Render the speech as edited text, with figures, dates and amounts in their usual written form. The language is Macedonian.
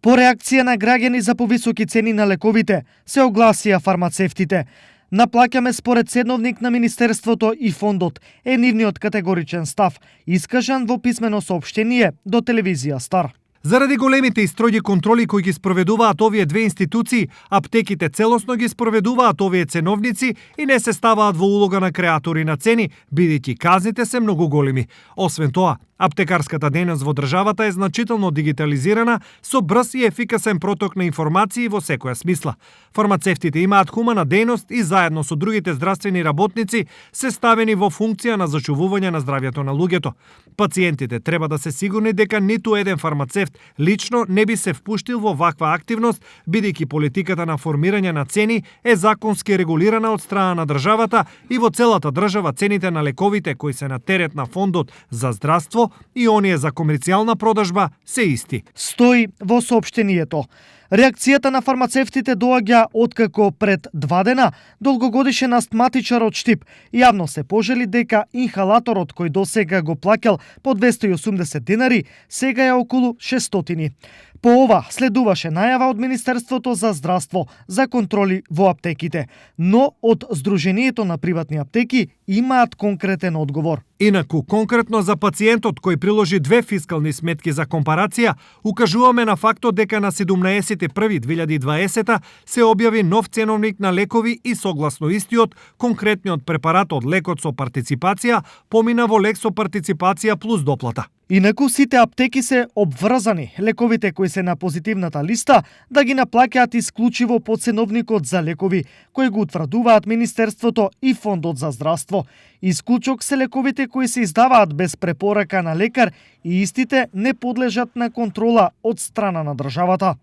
По реакција на граѓани за повисоки цени на лековите, се огласија фармацевтите. Наплаќаме според седновник на Министерството и фондот е нивниот категоричен став, искажан во писмено соопштение до телевизија Стар. Заради големите и строги контроли кои ги спроведуваат овие две институции, аптеките целосно ги спроведуваат овие ценовници и не се ставаат во улога на креатори на цени, бидејќи казните се многу големи. Освен тоа, аптекарската дејност во државата е значително дигитализирана со брз и ефикасен проток на информации во секоја смисла. Фармацевтите имаат хумана дејност и заедно со другите здравствени работници се ставени во функција на зачувување на здравјето на луѓето. Пациентите треба да се сигурни дека ниту еден фармацевт лично не би се впуштил во ваква активност, бидејќи политиката на формирање на цени е законски регулирана од страна на државата и во целата држава цените на лековите кои се на терет на фондот за здравство и оние за комерцијална продажба се исти. Стои во соопштението. Реакцијата на фармацевтите доаѓа откако пред 2 дена долгогодишен астматичар од Штип јавно се пожали дека инхалаторот кој досега го плаќал по 280 денари сега е околу 600. По ова следуваше најава од Министерството за здравство за контроли во аптеките, но од Сдруженијето на приватни аптеки имаат конкретен одговор. Инаку, конкретно за пациентот кој приложи 2 фискални сметки за компарација, укажуваме на фактот дека на 17.1.2020 се објави нов ценовник на лекови и согласно истиот, конкретниот препарат од лекот со партиципација помина во лек со партиципација плюс доплата. Инаку сите аптеки се обврзани лековите кои се на позитивната листа да ги наплаќаат исклучиво по ценовникот за лекови кои го утврдуваат Министерството и Фондот за здравство. Исклучок се лековите кои се издаваат без препорака на лекар и истите не подлежат на контрола од страна на државата.